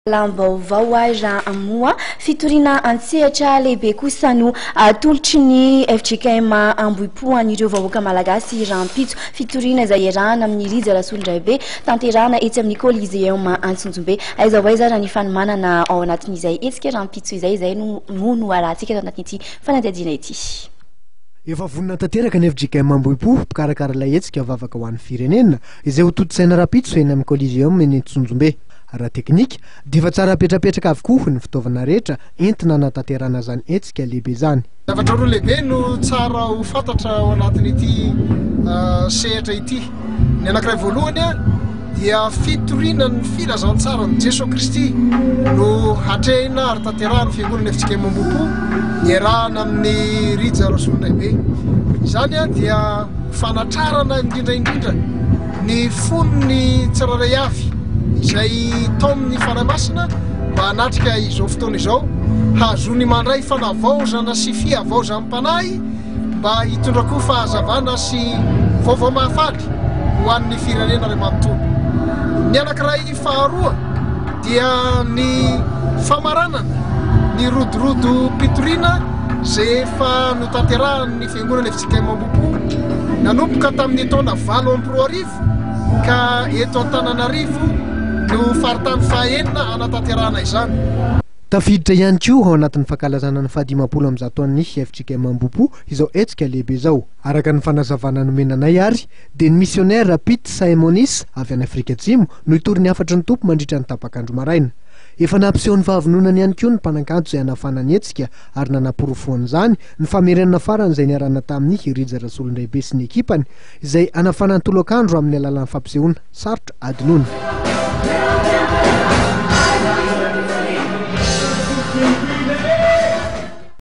Fampahalalam-baovao ary moa fitoriana an-tsehatra lehibe kosa no atolotry ny fjkm Ambohipo an'ireo vahoaka malagasy rahampitso. Fitoriana izay iarahana amin'i Rija Rasolondraibe, tanterahana etsy amin'ny Coliseum Antsonjombe. Aiza ho aiza ary ny fanomanana ao anatin'izay hetsika rahampitso izay? Izay no moa no arahantsika ato anatin'ity fanadihadiana ity. Efa vonona tanteraka ny fjkm Ambohipo, mpikarakara ilay hetsika Vavaka ho an'ny firenena, izay hotontosaina rahampitso eny amin'ny Coliseum eny Antsonjombe. Raha teknika, dia efa tsara apetrapetraka avokoa ny fitaovana rehetra entina hanatanterahana izany hetsika lehibe izany. Zavatra roa lehibe no tsara ho fantatra ao anatin'ity sehatra ity. Ny anankiray voalohany dia fitoriana ny filazantsaran'i Jesoa Kristy no hatrehina ary tanterahan'ny Fiangonana FJKM Ambohipo niarahana amin'i Rija Rasolondraibe. Izany dia fanatrarana indrindra indrindra ny fon'ny tsirairay avy izay taomin'ny Fanahy Masina mba hanatrika izao fotoana izao, hahazoany mandray fanavaozana sy fihavaozam-panahy mba hitondra koa fahazavana sy vaovao mahafaly ho an'ny firenena iray manontolo. Ny anankiray faharoa dia ny famaranana ny rodorodo-pitoriana izay efa notanterahan'ny Fiangonana fjkm Ambohipo nanomboka tamin'ny taona 2008 ka eto Antananarivo no faritany fahaenina hanatanterahana izany. Tafiditra ihany koa ao anatin'ny fankalazana ny fahadimampolo amby zaton'ny fjkm Ambohipo izao hetsika lehibe izao. Araka ny fanazavana nomena anay ary dia ny misionera Pete Saimonis avy any Afrika Atsimo no hitory ny hafatry ny Tompo mandritra ny tapak'andro maraina. Efa nampiseho ny fahavononany ihany koa ny mpanakanto izay hanafana ny hetsika ary nanaporofoan'izany ny famerenana farany izay niarahana tamin'i Rija Rasolondraibe sy ny ekipany izay hanafana ny tolakandro amin'ny alalan'ny fampisehoana sarotra adinoina.